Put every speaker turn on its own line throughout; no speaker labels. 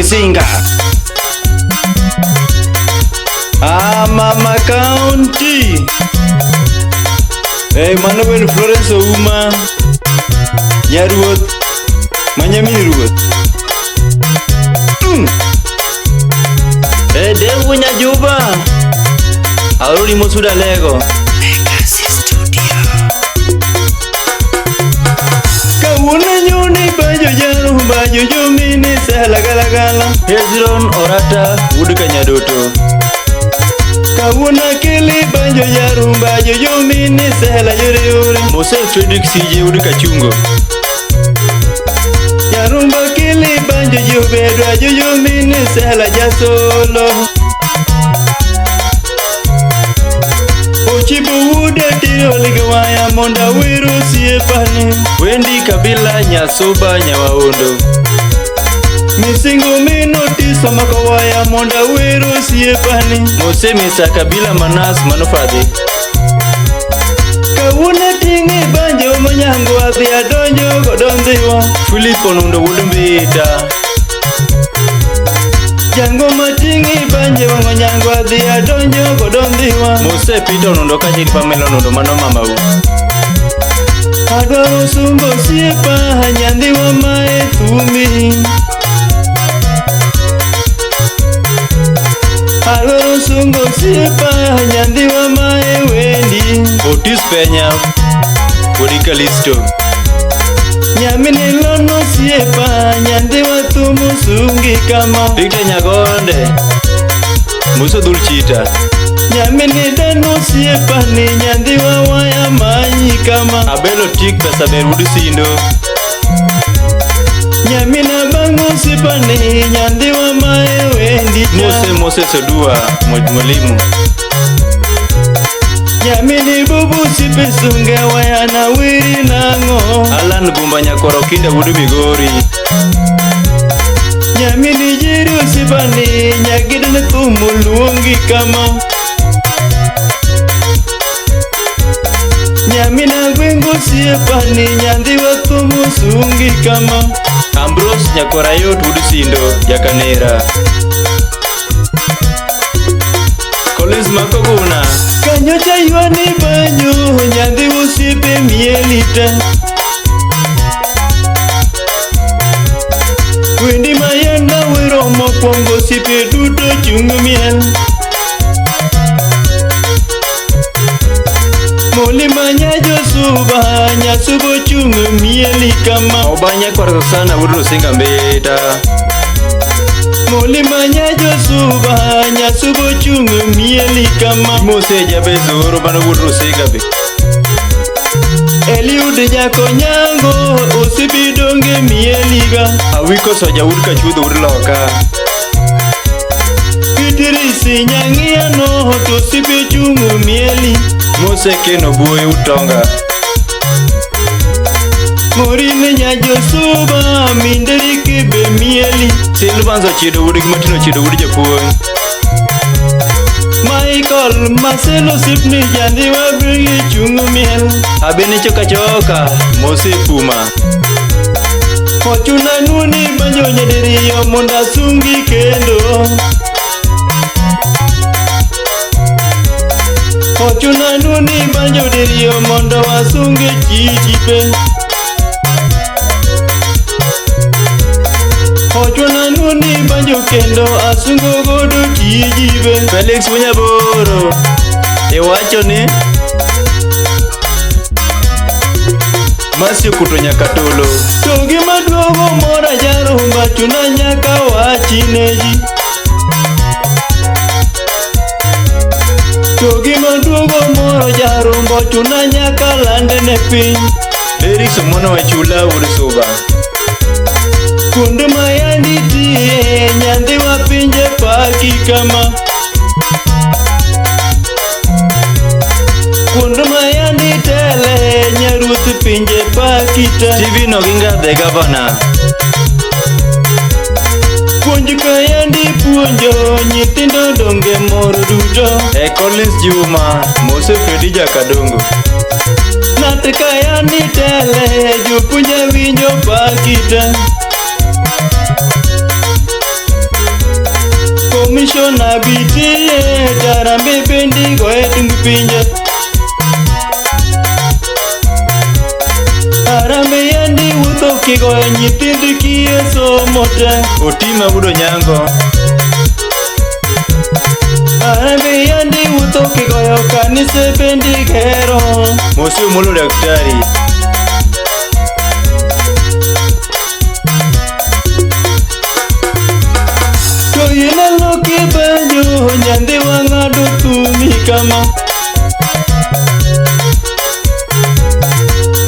Gisinga. Ah, Mama County. Hey, Manuel Florence Ouma. Nyaruoth. Manyami ruoth. Hey, Devu Nyajuba. Aurori Mosuda Lego.
Legacy Studio.
Kawuono nyoni banjo jaro banjo jomini sela gala gala. Hezron Orata wuod Kanyadoto. Kawuono akeli banjo jaro banjo jomini sela yore yore. Mose Fredrick CJ wuod Kachungo. Jarumba keli banjo jobedo ajo jomini sela jasolo. Ochibo wuod atiro ligwaya mondo awer osiepane. Wendi Kabila Nyasuba Nyawaondo. Misingo mino tiso makawaya mondo awer osiepane. Mose Misa Kabila Manas Manufadhi. Kawuono ating'e banjo monyango adhi adonjo godo ndhiwa. Philip Onundo wuod Mbita. Jango mating'e banjo monyango adhi adonjo godo ndhiwa. Mose Peter Onundo kaachiel Pamela Onundo mano mamau. Adwaro sungo osiepa nyandhiwa mae thumi. Adwaro sungo osiepa nyandhiwa mae wendi. Otis Penya wuod Kalisto. Nyamine lono osiepa nyandhiwa thumo sungi kama. Victor Nyagonde Muso Dhul Chita. Nyamine dano osiepa ni nyandhiwa waya manyi kama. Abelo Tik pesa ber wuod Sindo. Nyamina bang'o osiepa ni nyandhiwa mae wendi cha. Mose Moses Odua mwalimu. Nyamini bubu osiepe sunge waya na wiri nang'o. Alan Gumba Nyakoro Kinda wuod Migori. Nyamini jeri osiepa ni nyagidne thumo luongi kama. Nyamina gwengo osiepa ni nyandhiwa thumo sungi kama. Ambrose Nyakorayot wuod Sindo Jakanera. Collins Makoguna. Kanyocha ywani banjo nyandhi osiepe mieli te. Wendi mayanda wero mokwongo osiepe duto chung' miel. Moli manyajo suba nyasubo chung' mieli kama. Obanya kwar sana wuod Rusinga Mbita. Moli manyajo suba nyasubo chung' mieli kama. Mose Jabezo mano wuod Rusinga be. Eliud Jakonyango osiepe donge mieliga. Awiko Soja wuod Kachuodho wuod Loka. Pitirisi Nyang'iano to osiepe chung' mieli. Mose Keno Buoyo Utonga. Morine Nyajosuba minderi kibe mieli. Silvanzo Chido wuod Martino Chido wuod Japuonj. Michael Marcelo Sipni jandhiwa bigi chung' miel. Abeni choka choka Mose Puma. Ochuna nuni banjo nyadiriyo mondo asungi kendo. Ochuna nuni banjo diriyo mondo asungi chichipe. Ochuna nuni banjo kendo asungo godo chichipe. Felix Munyaboro iwacho ni Masio kuto nyakatolo. To gima duogo mora jarumba chuna nyaka wachi ne ji. To gima duogo moro jarumba chuna nyaka lande ne piny. Derrick Omono Wachula wuod Suba. Kuonde ma yandi tiye nyandhiwa pinje paki kama. Kuonde ma yandi tele nyaruoth pinje paki te. Stephen Oginga the governor. Puonj ka yandi puonjo nyithindo donge mor duto. E Collins Juma Mose Fredi Jakadongo. Nat ka yandi tele jopuonj winjo paki te. Commissioner bitie Tarambe bendi goe tung pinje Arambe yandi wuotho kigoyo nyithind kiye somo te Otima wuod Onyango Arambe yandi wuotho kigoyo kanise bendi gero Mosi Omolo daktari To yinalo kipenjo nyandhi wang'ado thumi kama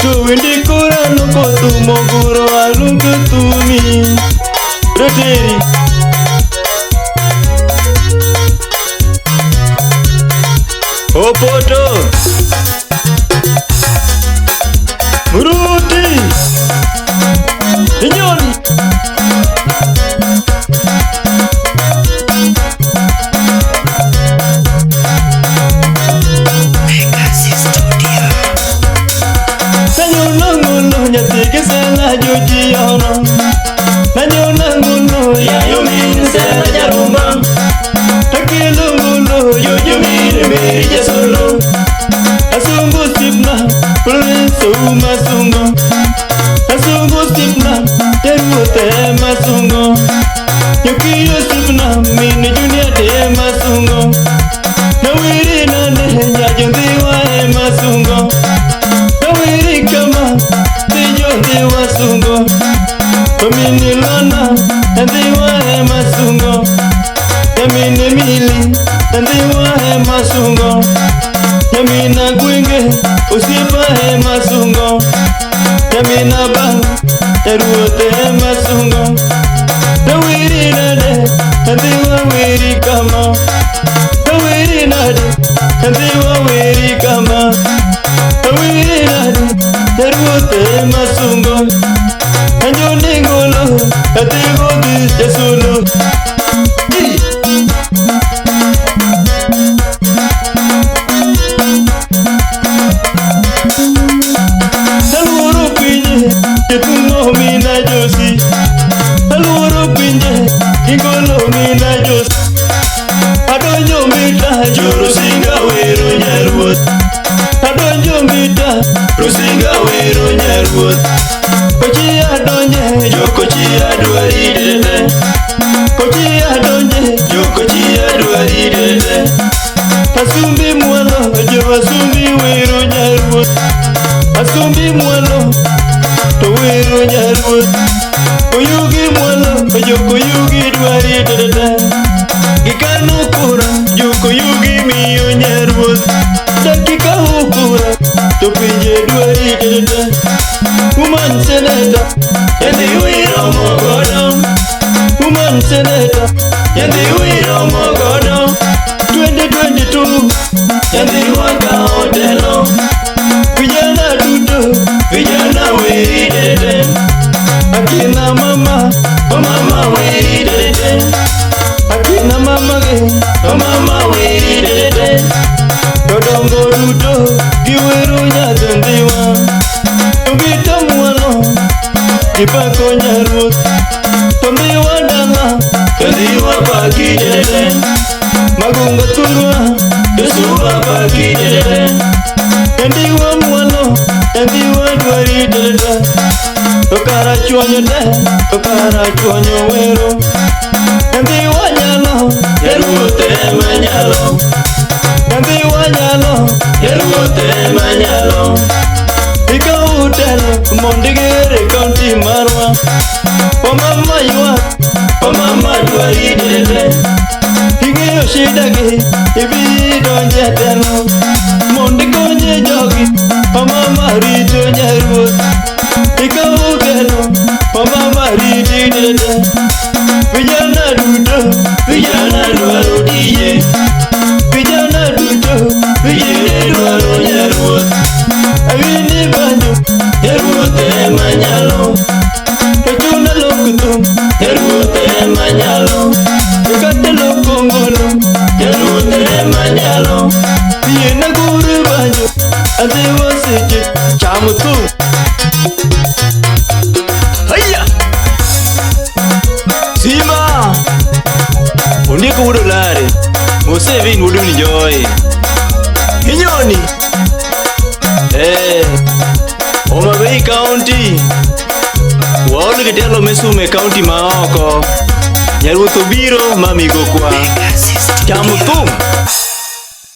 To windi kura nokothumo guro aluongo thumi Roteri Opoto Muruti Inyoni
Legacy Studio.
Nanyo nyathi kisela jojiyono Nanyo nangulo yayo min sela jaruma Takelo ngulo yoyo min meri jasolo Asungo sipna Florence masungo Asungo sipna Teruote masungo Yukiyo sipna min junior te masungo Nawiri nane nyajondhiwa e masungo Nawiri kama Tijo wasungo Tomini lona Ndiwa e masungo Yamini mili Ndiwa e masungo Yamina gwenge Usipa e masungo Yamina ba Eruote e masungo Nawiri nade Ndiwa wiri kama Nawiri nade Ndiwa wiri kama Nawiri nade Eruote masungo Anjo ningolo Atigo di jasulo Aluoro pinje Ketungo mina josi Aluoro pinje Ingolo mina josi Adonjo mita Jorusinga wero nyaruoth Adonjo mita Rusinga wero nyaruoth Kochi adonje Jokochi adwari dede Kochi adonje Jokochi adwari dede Asumbi mwalo Jo asumbi wero nyaruoth Asumbi mwalo To wero nyaruoth Oyugi mwalo Jokoyugi dwari dede Gikano kura Jokoyugi miyo nyaruoth Dakika kura To pinje dwari dede Woman senator Yandhi wiromo godo Woman senator Yandhi wiromo godo 2022 Yandhi wakawo telo Vijana duto Vijana weri dede Akina mama O mama weri dede Akina mama ge O mama weri dede Jodongo duto Giwero nyadhendiwa Tobita mwalo Gipako nyaruoth Tondhiwa dala Tondhiwa paki dede Magunga thurwa Josuba paki dede Nyandiwa mwalo Nyandiwa dwari dede To kara chuonyo de To kara chuonyo wero Nyandiwa nyalo Nyaruoth ema nyalo Nyandiwa nyalo Nyaruoth ema nyalo Ikaw telo mondo iger e kaunti marwa Wamama ywak Wamama dwari dede Ing'eyo shida gi Ibi donje telo Mondo ikonye jogi Wamama rito nyaruoth Ikaw telo Wamama riti dede Vijana duto Vijana dwaro tije Vijana duto Vijana dwaro nyaruoth Awini banjo Nyaruoth ema nyalo To chuna lok thum Nyaruoth ema nyalo Kata lok ongolo Nyaruoth ema nyalo Yiena gur banjo Adhi waseche chamo thum Haya Simba Ondiek wuod Olare. Museveni wuod Minjoy. Inyoni. Eh. Homa Bay County. Waol gi telo misume e county ma oko. Nyaruoth obiro ma migo kwa.
Legacy
Chamo
Studio.
thum.